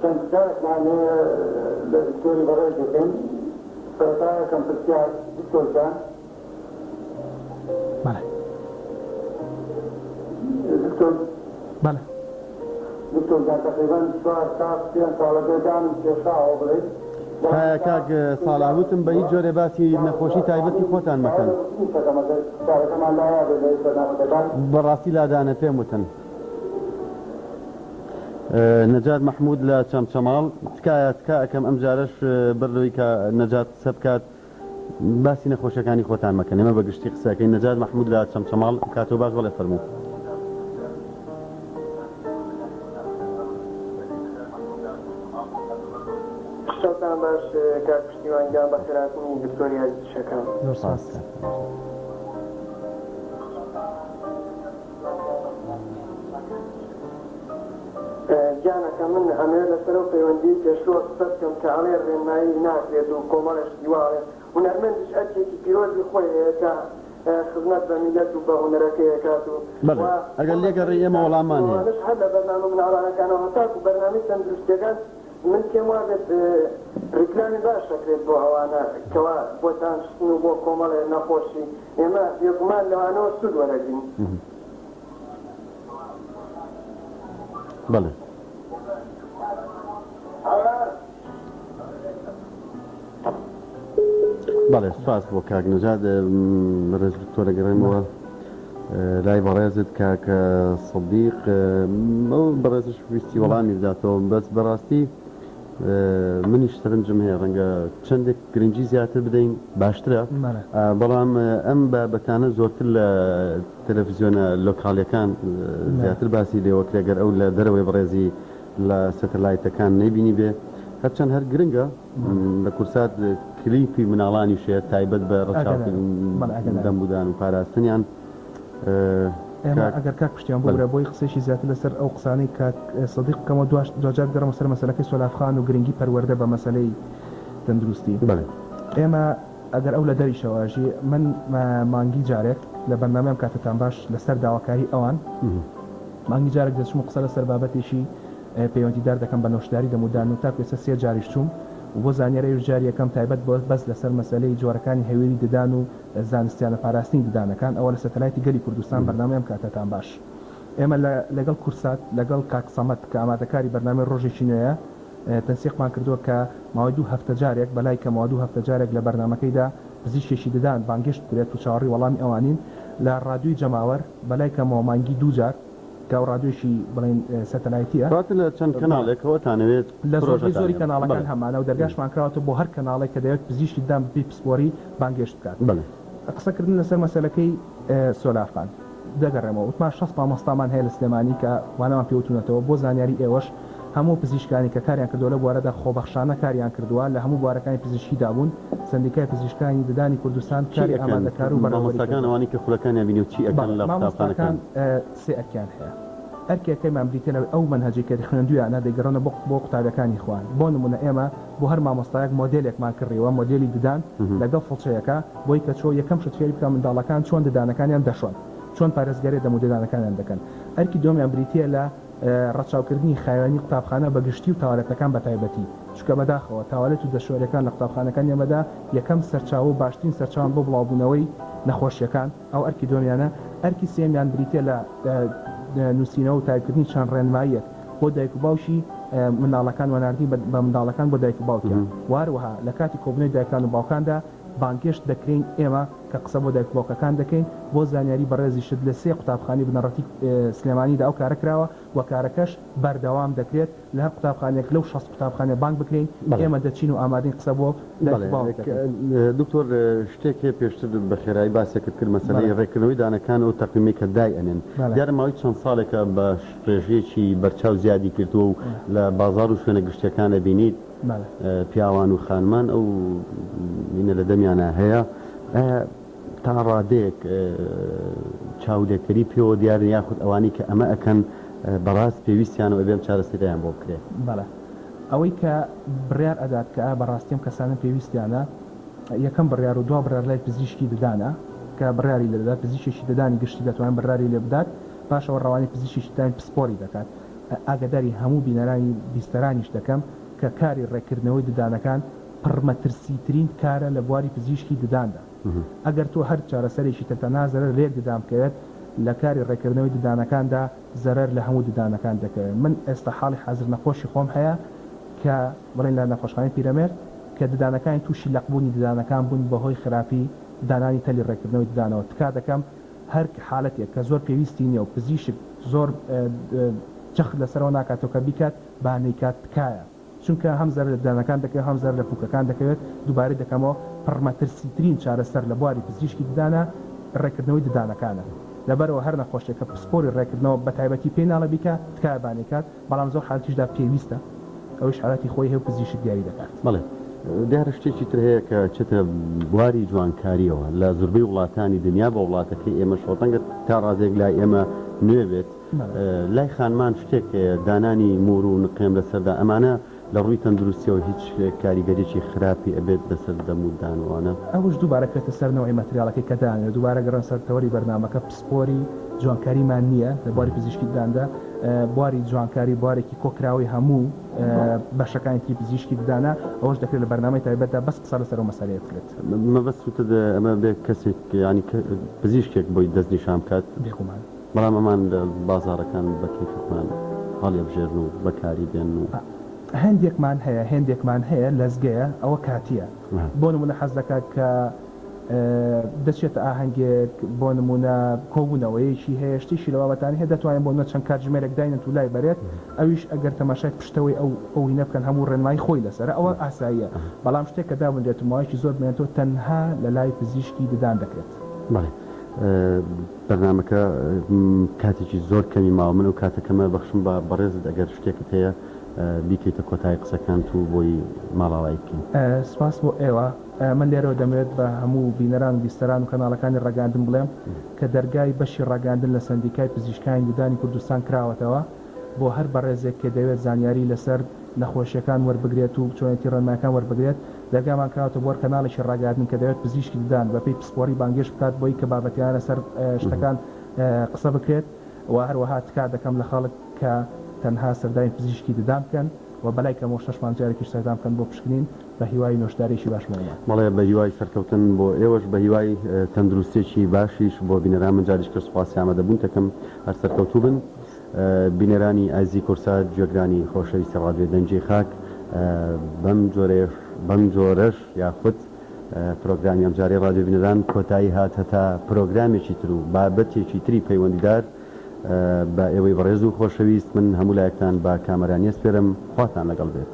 چەند پرسیارێکمان هەیە لە دکتۆری بەڕێز دەکەین. سەرەتا یەکەم پرسیار دکتۆر گیان. بەڵێ. دکتۆر. بەڵێ. دکتۆر گیان تەقریبەن چوار تا پێنج ساڵە بێ دانم کێشاوە بڵێی. تکایە کاک ساڵح وتم بە هیچ جۆرێ باسی نەخۆشی تایبەتی خۆتان مەکەن. بەڕاستی لادانە پێم وتن. نەجات مەحمود لە چەمچەماڵ، تکایە تکا ئەکەم ئەم جارەش بەر لەوەی کە نەجات قسە بکات باسی نەخۆشیەکانی خۆتان مەکەن ئێمە بە گشتی قسە ئەکەین. نەجات مەحمود لە چەمچەماڵ، کاتەوە باش بەڵێ فەرموو. شەوتان باش کاک پشتیوان گیان بەخێرهاتنی دکتۆری ئازیزیشەکەم. زۆر سپاس. گیانەکەم من ئەمەوێت لەسەر ئەو پەیوەندیەی پێشووە قسە بکەم کە ئەڵێ ڕێنمایی ناکرێت و کۆمەڵێ شتی وا ئەڵێ هونەرمەندیش ئەرکێکی پیرۆزی خۆی هەیە کە خزمەت بە میللەت و بە هونەرەکەی ئەکات و بەڵێ وە ئەگەر بۆ لێگەڕێی مەسەلەی ئێمە وەڵاممان هەیە. تاقیکردنەوانەش هەر لە بەرنامە مناڵانەکانەوە هەتاکو بەرنامەی تەندروستیەکان من پێم وابێت ڕیکلامی باش ئەکرێت بۆ ئەوانە کەوا بۆ دانشتن و بۆ کۆمەڵێ نەخۆشی ئێمە بێگومان لەوانەوە سوود وەرەگرین. بەڵێ. بەڵێ سوپاس بۆ کاک نەجات بەڕێز دکتۆر ئەگەڕێمەوە لای بەڕێزت کاک سدیق ئەو بەڕێزش ویستی وەڵامی بداتەوە بەس بەڕاستی منیش سەرنجم هەیە ڕەنگە چەندێک گرنگی زیاتر بدەین باشترە بەڵام ئەم بابەتانە زۆرتر لە تەلەفزیۆنە لۆکاڵیەکان زیاتر باسی لێوەکرێ گەر ئەو لە دەرەوەی بەڕێزی لە سەتەلایتەکان نەیبینیبێ هەرچەند هەر گرنگە لە کورسات کلیپی مناڵانیش هەیە تایبەت بە ڕەچاوکردن دەم و دان و پاراستنیان. ئێمە ئەگەر کاک پشتیوان ببورە بۆی قسەیەکی زیاتر لەسەر ئەو قسانەی کاک سدیق بکەمەوە دواجار بگەڕێمەوە سەر مەسەلەکەی سۆلاف خان و گرنگی پەروەردە بە مەسەلەی تەندروستی. ئێمە ئەگەر ئەو لە دەریشەوە ئەژی من مانگی جارێک لە بەرنامەی ئەم کاتەتان باش لەسەر داواکاری ئەوان مانگی جارێک دەچم و قسە لەسەر بابەتێکی پەیوەندیدار دەکەم بە نۆشداری دەمودان و تاکو ئێستا سێ جاریش چووم و بۆ زانیاری ئەویش جاری یەکەم تایبەت بە بەس لەسەر مەسەلەی جۆرەکانی هەویری ددان و زانستیانە پاراستنی ددانەکان ئەوە لە سەتەلایتی گەلی کوردستان بەرنامەی ئەم کاتەتان باش ئێمە لە لەگەڵ کورسات لەگەڵ کاک سەمەد کە ئامادەکاری بەرنامەی ڕۆژێکی نوێیە تەنسیقمان کردووە کە ماوەی دوو هەفتە جارێک بەلای کەمەوە دوو هەفتە جارێک لە بەرنامەکەیدا پزیشکێکی ددان بانگهێشت بکرێت و چاوەڕێی وەڵامی ئەوانین لە ڕادیۆی جەماوەر بەلای کەمەوە مانگی دوو جار کە ئەو ڕادیۆیەکی بڵێین سەتەلایتییە. کەواتە لە چەند کەناڵێکەوە تانەوێت لە زۆربەی پرۆژەتان زۆری هەیە. کەناڵەکان بەڵێ. هەمانە و دەرگاشمان کراوەتەوە بۆ هەر کەناڵێک کە دەیەوێت پزیشکی ددان بەپێی پسپۆری بانگهێشت بکات. بەڵێ. قسەکردن لەسەر مەسەلەکەی سۆلاف خان. دەگەڕێمەوە وتمان 60 مامۆستامان هەیە لە سلێمانی کە وانەمان پێ وتونەتەوە، بۆ زانیاری ئێوەش هەموو پزیشکانی کە کاریان کردووە لەو بوارەدا خۆبەخشانە کاریان کردووە لە هەموو بوارەکانی پزیشکیدا بوون، سەندیکای پزیشکانی ددانی کوردستان چی کاری ئەکەن ئامادەکار و بەڕێوەبەری مامۆستاکان کردووە. ئەوانەی کە خولەکانیان بینیوە چی ئەکەن بەڵێ لە مامۆستاکان قوتابخانەکان؟ سێ ئەرکیان هەیە، ئەرکێکەیمان بریتیە لەوەی ئەو مەنهەجەی کە خوێندوویانە دەیگەڕێنەوە بۆ بۆ قوتابیەکانی خۆیان، بۆ نموونە ئێمە بۆ هەر مامۆستایەک مۆدێلێکمان کڕیوە، مۆدێلی ددان لەگەڵ فڵچەیەکە، بۆی کە چۆ یەکەم شت فێری بکا منداڵەکان چۆن ددانەکانیان دەشۆن، چۆن پارێزگاری دەم و ددانەکانیان دەکەن. ئەرکی دووەمیان بریتییە لە ڕەچاوکردنی خاوێنی قوتابخانە بە گشتی و تاوالێتەکان بە تایبەتی، چونکە بەداخەوە تاوالێت و دەشۆریەکان لە قوتابخانەکانی ئێمەدا یەکەم سەرچاوە و باشترین سەرچاوەن بۆ بڵاوبوونەوەی نەخۆشیەکان، ئەو ئەرکی دووەمیانە. ئەرکی سێیەمیان بریتییە لە نووسینەوە و تایپکردنی چەند ڕێنماییەک بۆ دایک و باوکی منداڵەکان و ناردنی بە منداڵەکان بۆ دایک و باوکیان و هەروەها لە کاتی کۆبوونەوەی دایکان و باوکاندا بانگهێشت دەکرێین ئێمە کە قسە بۆ دایک و باوکەکان دەکەین بۆ زانیاری بەڕێزیشت لە سێ قوتابخانەی بنەڕەتی سلێمانیدا ئەو کارە کراوە و کارەکەش بەردەوام دەکرێت لە هەر قوتابخانەیەک لەو 60 قوتابخانە بانگ بکرێین ئێمە دەچین و ئامادەین قسە بۆ دایک و باوک دەکەین. دکتۆر شتێک هەیە پێشتر بە خێرایی باسێکت کرد مەسەلەی ڕێککردنەوەی دانەکان و تەقویمەی کە دای ئەنێن دیارە ماوەی چەند ساڵێکە بە ڕێژەیەکی بەرچاو زیادی کردووە و لە بازاڕ و شوێنە گشتیەکان ئەبینیت پیاوان و خانمان ئەو مینە لە دەمیانا هەیە ئایا تا ڕادەیەک چاولێکەری پێوە دیارن یاخود ئەوانەی کە ئەمە ئەکەن بەڕاست پێویستیانە و ئەبێ ئەم چارەسەریان بۆ بکرێ؟ بەڵێ ئەوەی کە بڕیار ئەدات کە ئایا بەڕاستی ئەم کەسانە پێویستیانە یەکەم بڕیار و دوا بڕیار لای پزیشکی ددانە کە بڕیاری لێ دەدات پزیشکێکی ددانی گشتی دەتوانێت بڕیاری لێ بدات پاشەوە ڕەوانەی پزیشکێکی ددانی پسپۆری دەکات. ئاگاداری هەموو بینەرانی بیستەرانیش دەکەم کە کاری ڕێککردنەوەی ددانەکان پڕمەترسیترین کارە لە بواری پزیشکی دداندا. ئەگەر تۆ هەر چارەسەرێکی تر تەنها زەرەر لە یەک ددان بکەوێت، لە کاری ڕێککردنەوەی ددانەکاندا زەرەر لە هەموو ددانەکان دەکەوێت. من ئێستا حاڵی حازر نەخۆشی خۆم هەیە کە بڵێین لە نەخۆشخانەی پیرەمێرد کە ددانەکانی تووشی لەقبوونی ددانەکان بوون بەهۆی خراپی دانانی تەلی ڕێککردنەوەی ددانەوە. تکا دەکەم هەر حالەتێک کە زۆر پێویستی نیە و پزیشک زۆر جەخت لەسەرەوە ناکاتەوە کە بیکات با نەیکات تکایە. چونکە هەم زەرەر لە ددانەکان دەکەوێت هەم زەرەر لە پوکەکان دەکەوێت، دووبارەی دەکەمەوە پڕمەترسیترین چارەسەر لە بواری پزیشکی ددانە ڕێککردنەوەی ددانەکانە، لەبەرئەوە هەر نەخۆشێک کە پسپۆری ڕێککردنەوە بەتایبەتی پێی ناڵێ بیکا تکایە با نەیکات، بەڵام زۆر حالەتیشدا پێویستە ئەویش حالەتی خۆی هەیە و پزیشک دیاری دەکات. بەڵێ دیارە شتێکی تر هەیە کە چێتە بواری جوانکاریەوە لە زوربەی وڵاتانی دنیا بە وڵاتەکەی ئێمەشەوە ڕەنگە تا ڕادەیەک لای ئێمە نوێ بێت لای خانمان شتێک هەیە دانانی مور و نقێم لەسەردا ئەمانە لە ڕووی تەندروستیەوە هیچ کاریگەریەکی خراپی ئەبێت لەسەر دەم و دان و ئەوانە؟ ئەوش دووبارە کرێتە سەر نەوعی ماتریاڵەکەی کە دانرێت دووبارە گەڕێن سەر تەوەری بەرنامەکە پسپۆری جوانکاریمان نییە لە بواری پزیشکی دداندا بواری جوانکاری بوارێکی کۆکراوەی هەموو بەشەکانی تری پزیشکی ددانە ئەوەش دەکرێت لە بەرنامەی تایبەتدا بەس قسە لەسەر ئەو مەسەلەیە بکرێت. مەبەستت ئەمە بێ کەسێک یانی پزیشکێک بۆی دەستنیشان بکات؟ بێگومان. بەڵام ئەمان لە بازاڕەکان بە کەیفی خۆیان هەڵیەبژێرن و بەکاری دێنن و. هەندێکمان هەیە هێندێکمان هەیە لەزگەیە ئەوە کاتیە بۆ نمونە حەز دەکات کە دەچێتە ئاهەنگێک بۆ نمونە کۆبونەوەیەکی هەیە شتێکی لە بابەتانی هەیە دەتوانێت بۆ نمونە چەند کاتژمێرێک داینێت و لای بەرێت ئەویش ئەگەر تەماشای پشتەوەی ئەو ئەو هینە بکەن هەموو ڕێنمایی خۆی لەسەرە ئەوە ئاساییە بەڵام شتێک کە دابنرێت و ماوەیەکی زۆر بمێنێتەوە تەنها لە لای پزیشکی ددان دەکرێت. بەڵێ بەرنامەکە کاتێکی زۆر کەمی ماوە من ئەو کاتە کەمە بەخشم بە بەڕێزت ئەگەر شتێکت هەیە بیکەیتە کۆتایی قسەکانت و بۆی ماڵاوایی بکەین. سپاس بۆ ئێوە. من لێرەوە دەمەوێت بە هەموو بینەران و بیستەران و کەناڵەکانی ڕاگەیاندن بڵێم کە دەرگای بەشی ڕاگەیاندن لە سەندیکای پزیشکانی ددانی کوردستان کراوەتەوە بۆ هەر بەڕێزێک کە دەیەوێت زانیاری لەسەر نەخۆشیەکان وەربگرێت و چۆنێتی ڕێنمایەکان وەربگرێت دەرگامان کراوەتە بۆ هەر کەناڵێکی ڕاگەیاندن کە دەیەوێت پزیشکی ددان بەپێی پسپۆڕی بانگێشت بکات بۆی کە بابەتیانە لەسەر شتەکان قسە بکرێت و هەروەها تکا دەکەم لە خەڵک کە تەنها سەردانی پزیشکی ددان بکەن و بەلای کەمەوە شەش مانگ جارێکیش سەردان بکەن بۆ پشکنین بە هیوای نۆشداریەکی باش بۆ هەمووان. بەڵێ بە هیوای سەرکەوتن بۆ ئێوەش بە هیوای تەندروستیەکی باشیش بۆ بینەران من جاریشکە سوپاسی ئامادەبوونتەکەم هەر سەرکەوتوو بن. بینەرانی ئازیزی کورسات، گوێگرانی خۆشەویستی ڕادیۆی دەنگی خاک، بەم جۆرەیەش بەم جۆرەش یاخود پرۆگرامی ئەمجارەی ڕادیۆ بینەران کۆتایی هات هەتا پرۆگرامێکی تر و بابەتێکی تری پەیوەندیدار بە ئێوەی بەڕێز و خۆشەویست من هەموو لایەکتان بە کامەرانی ئەسپێرم خواتان لەگەڵ بێت.